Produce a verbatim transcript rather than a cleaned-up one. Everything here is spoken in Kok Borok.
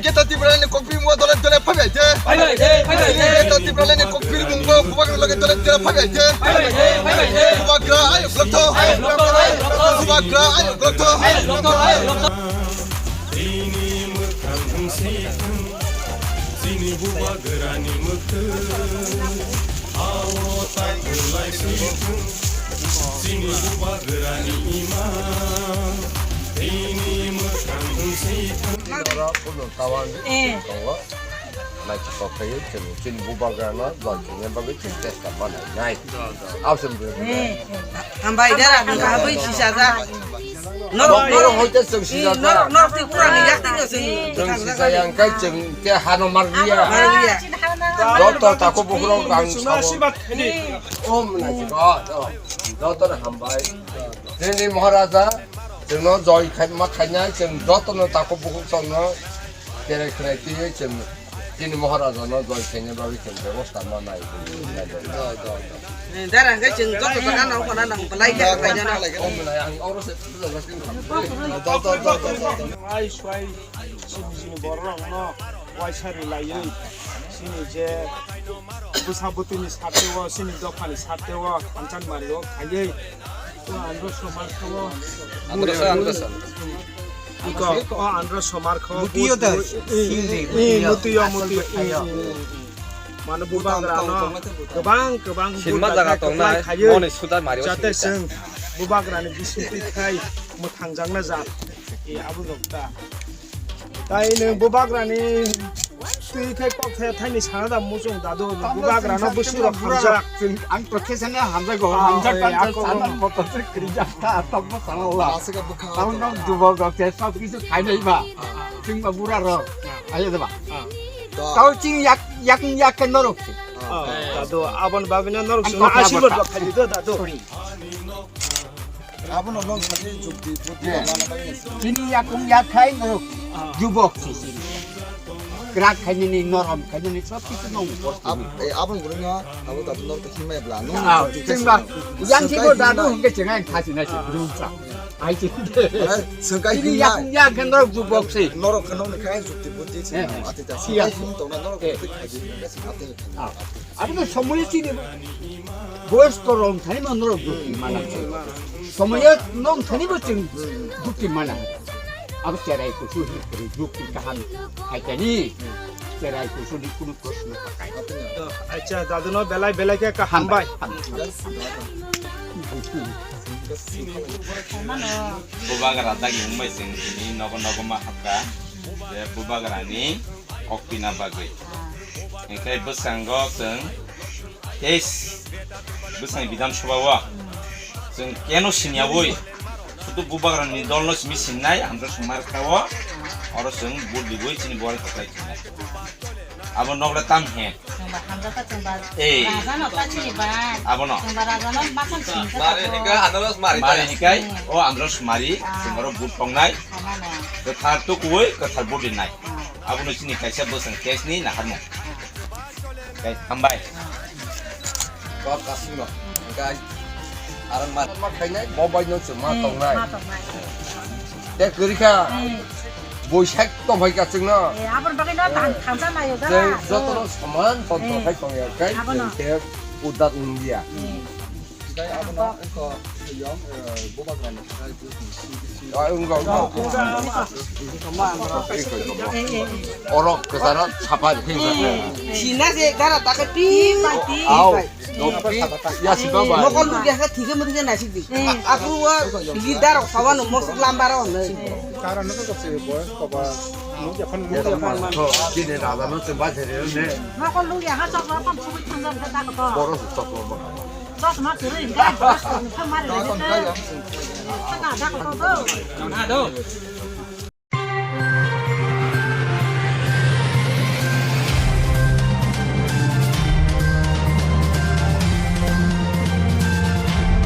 Geta Tipralani kokpiri mungbo dole dole phaibai de. Geta Tipralani kokpiri mungbo Bubagra loge dole dole phaibai de. Bubagra ayok lokto. Bubagra ayok lokto. Chini mwkhang wng si thung, chini bubagrani mwkhwtwng. Hao tak lai si thung, chini bubagrani imang. Chini mwkhang wng si thung. Oro kuno tawang tongo. Naithotok khlaiwi chwng chini bubagrano joi khaina bagwi chwng chesta ma lainai. Absem. Hambai dara nang hambai sisa ja. Norok, norok hoite chwng sisa ja. Norok, norok twi pura ni yak twi chwng. Chwng sisa yang kai chwng ke hano mar liya. Mar liya. Joto tako bukhro ang sabo. Om nai ko. Joto na hambai. Nini Maharaja chwngno joi khai ma khainai chwng joto no tako bukhro chwngno. Tere khwlai twi chwng chini Maharaja no joi khaina bagwi chwng bebosta ma nai. Dara hwnkhe chwng joto jaga no khona nang belai khe khlai jana. Ai swai chini chini borok no waisa ri laiwi chini je bwsa bwtwi ni sarte o chini dopha ni sarte o thansa ni mari o khaiwi. O Andro Somar kho. Andro sa, Andro sa. Iko, o Andro Somar kho. Mutiyo da, Mutiyo, Mutiyo. Mutiyo, Mutiyo. Mano bubagrano kwbang, kwbang sinma jaga tongnai, moni suda mari o jate sinma. Chwng bubagrani bisingtwi khai mwthangjakna jat. E, abo rok ta. Tai nwng bubagrani twi khai kok thaya thaini sana da muchung dadu, bubagrano busurok hamjak. Ang to khe sene hamjak go, hamjak tan sana motor se krijak ta, tabbo sana la. Tamo no dubo go ke sab kisu khainai ba. Chwng ba bura rok. Ayo de ba. Tao chini yak, yak, yak ke norok se. Dadu, abon babina norok suna asirwad ba khali do dadu. Abono long sadi jukti, jukti. Chini yakung yakhai norok jubok se chini. Krak khainani, norom khainani, sob kisu nong bor. Ab-, eh, abon gurung no, abo dadu norok himai bla. Nung jukti chwng ba, yang si bo dadu hingke chengai khasi nai se, juksa. Ai chini. Sengkai chini himai. Yakung yakhe norok jubok se. Norok khe nong khai jukti buti se. Atita. Siya. Sengkai him tongna norok jukti khai jukti khai. Aboni somoyo chini boyosko rok thani ma norok jukti mana. Somoyo nong thani bo chwng jukti mana. Abo cherai kusu hi kuri jukti kaham khaitani. Cherai kusu ni kunu proshno pakai. Acha, dadu no belai belai khe kaham bai. Bubagra dagi wngbai chwng tini nogo nogo ma hapka. Je bubagra ni kok pina bagwi. Hingke bwskango chwng tei bwskango Bidhan Sabha o chwng keno siniyawi, sudu bubagrani dolno simi sinnai, hamjak songma rwkha o, oro chwng vote riwi chini bubagrani koplai khainai. Abo nokle tam he. Chwngba hamjakha chwngba. Ei. Rajano ta chini ba. Abono. Chwngba rajano masam sini. Mari hika anaros mari. Mari hikai, o andros mari, chwng oro vote tongnai. Kwthar tukuwi, kwthar vote rinai. Abono chini kaisa bwswng case ni naharmung. Guys, hambai. Kok kasingno. Guys, arang ma. Ma khainai, mobile no chuma tongnai. Ma tongnai. Te kwrwi kha. Boisak tongphai ka chwngno. Eh, aboni bagwi no tang thamsa nayo da. Chwng jotono saman tong tongphai tongya kai chwng te udat wngya. Tei abono wngkha yong, eh, bubagrani thai. Ah, wngkha, wngkha. Oro kwcharo sapa ri. Sina se dara ta khe pi pai ti. Au. Dopi ya si ba ba. Mokol duk ya khe thike mudike naisik di. Aku wa leader o sawan mosuk lambar o ne. Karon no to se boy ko ba. Kini raja no se ba se ne. Mokol duk ya ha chok ba kam subui thang jam khe ta ko. Boro su chok ba. Chosma kwrwi hwnkhe brush rok nokha mari rwdi tei. Saka da kotor do. Nang ha do.